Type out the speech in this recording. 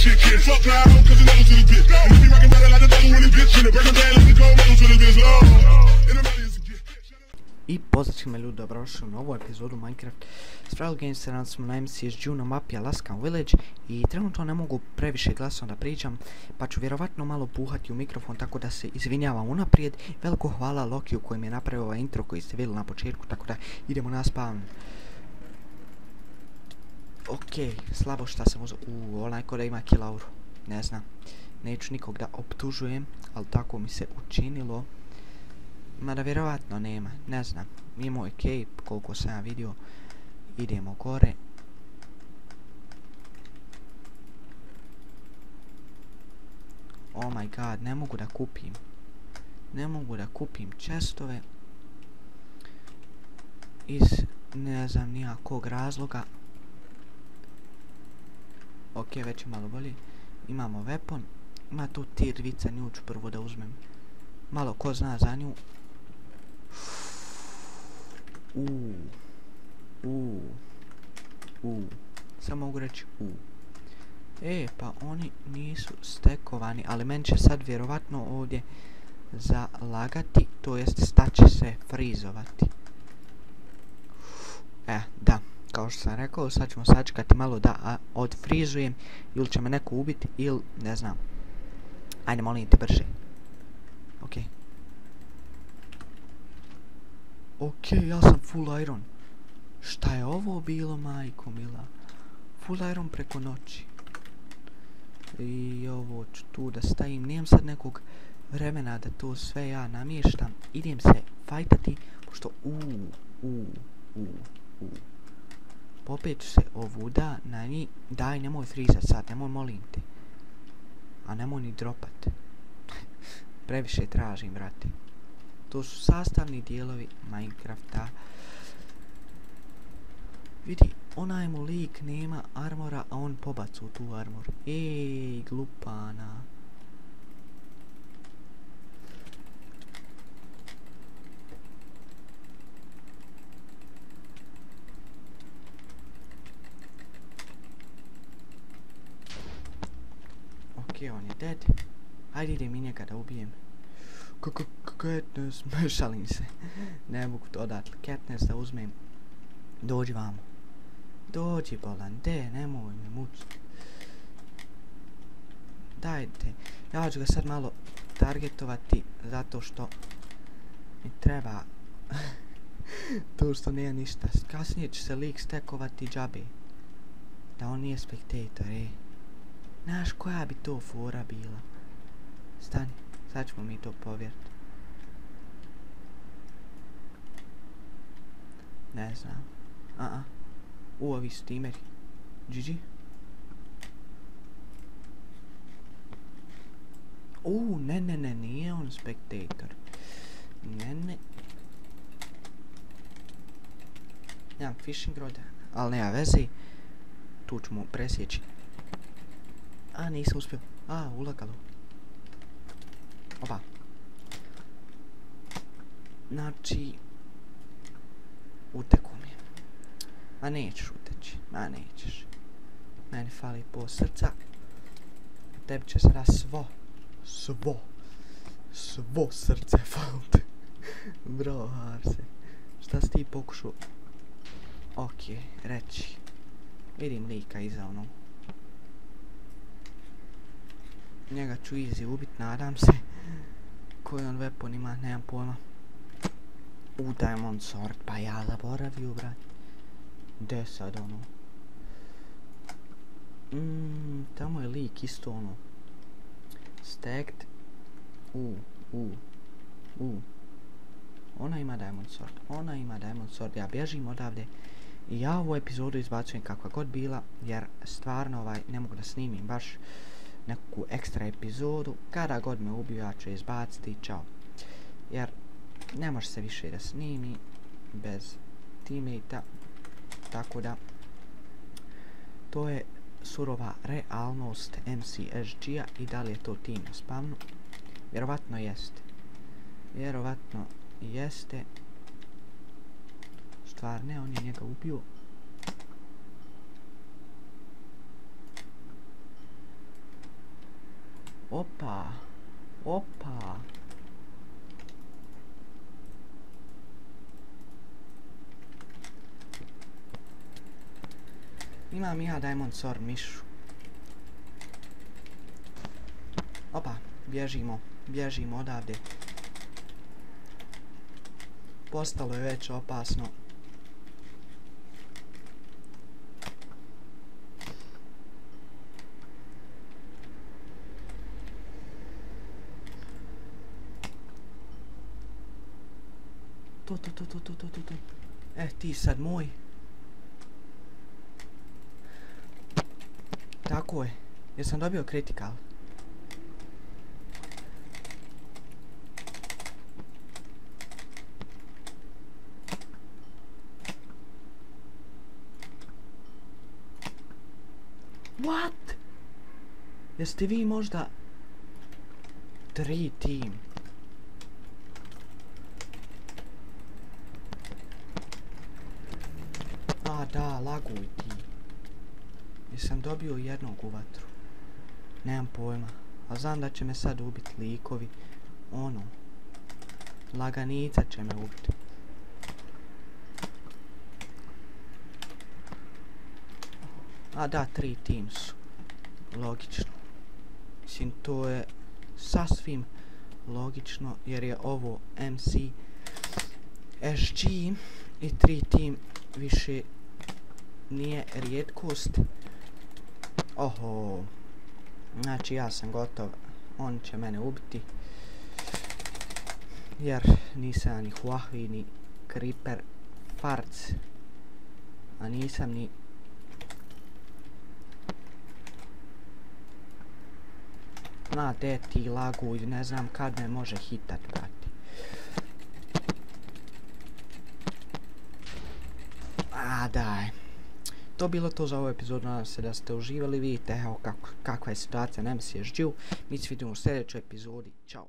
shit kid. Fuck now, cause you never to the bitch. And you be rockin' better like the devil when he bitch. In the break of day, let me go, never to the bitch. In the money is a gift. I pozdrav me ljudi, dobrodošli u novu epizodu Minecraft Survival Games. Danas smo na MCSG na mapi Alaskan Village i trenutno ne mogu previše glasno da pričam, pa ću vjerovatno malo puhati u mikrofon, tako da se izvinjavam unaprijed. Veliko hvala Lokiju koji mi je napravio ovaj intro koji ste vidjeli na početku, tako da idemo na spawn. Okej, slabo šta sam uzao. Onaj ko da ima kill auru, ne znam. Neću nikog da optužujem, ali tako mi se učinilo. Mada vjerovatno nema, ne znam. Imao je cape, koliko sam ja vidio. Idemo gore. Oh my god, ne mogu da kupim. Ne mogu da kupim chestove. Iz ne znam nijakog razloga. Ok, već je malo bolje. Imamo weapon. Ima tu tier 2, nju ću prvo da uzmem. Malo ko zna za nju. Samo mogu reći pa oni nisu stekovani, ali meni će sad vjerovatno ovdje zalagati, to jest staće se frizovati. Da, kao što sam rekao, sad ćemo sačekati malo da odfrizujem, ili će me neko ubiti, ili ne znam. Ajde, molim te brže. Ok, ja sam full iron. Šta je ovo bilo, majko mila? Full iron preko noći. I ovo ću tu da stavim. Nijem sad nekog vremena da to sve ja namještam. Idem se fajtati, pošto popet ću se ovuda na njih. Daj, nemoj frizat sad, nemoj, molim te. A nemoj ni dropat. Previše tražim, brate. To su sastavni dijelovi Minecrafta. Vidi, onaj mu lik nema armora, a on pobacu tu armor. Ej, glupana. Ok, on je dead. Hajde, idem i njega da ubijem. Katniss, šalim se. Ne mogu to odatle. Katniss da uzmem. Dođi vamo. Dođi bolan, nemoj me mučiti. Dajte. Ja ću ga sad malo targetovati zato što mi treba. To što nije ništa. Kasnije će se lik stekovati džabe. Da on nije spektator, Znaš koja bi to fora bila? Stani. Sad ćemo mi to povjeriti. Ne znam. Ovi su timeri. GG. Ne, nije on spektator. Ne. Nemam fishing rod, ali nema veze. Tu ću mu presjeći. Nisam uspio. Ulagalo. Opa. Znači, uteku mi. Nećeš uteći, nećeš. Meni fali po srca. Tebi će sada svo srce fali. Bro, Harse. Šta si ti pokušao? Ok, reći. Vidim lika iza onog. Njega ću easy ubit, nadam se. Koji on weapon ima, nemam pojma. Diamond sword, pa ja zaboravio, brat. Gde sad ono? Tamo je lik isto ono. Stacked. Ona ima diamond sword, ja bježim odavde. I ja ovu epizodu izbacujem kakva god bila, jer stvarno ne mogu da snimim baš neku ekstra epizodu. Kada god me ubiju, ja ću izbaciti, čao. Jer ne može se više da snimi bez teammate-a, tako da to je surova realnost MCSG-a. I da li je to team na spavnu? Vjerovatno jeste. Stvar ne, on je njega ubio. Opa. Opa. Imam ja Diamond Sword mišu. Opa, bježimo odavde. Postalo je već opasno. To. Ti sad moj. Tako je. Jesam dobio critical. What? Jeste vi možda 3 team? A da, laguj ti. Jesam dobio jednog u vatru. Nemam pojma. A znam da će me sad ubiti likovi. Ono. Laganica će me ubiti. A da, 3 team su. Logično. Mislim, to je sasvim logično jer je ovo MC SG i 3 team više nije rijetkost. Oho. Znači ja sam gotov. On će mene ubiti. Jer nisam ni Huahvi ni Creeper Farc. A nisam ni... Na de ti laguj, ne znam kad me može hitat, brati. A daj. To bilo to za ovu epizodu, nadam se da ste uživali, vidite evo kakva je situacija na MCSG-u. Mi se vidimo u sljedećoj epizodi, čao.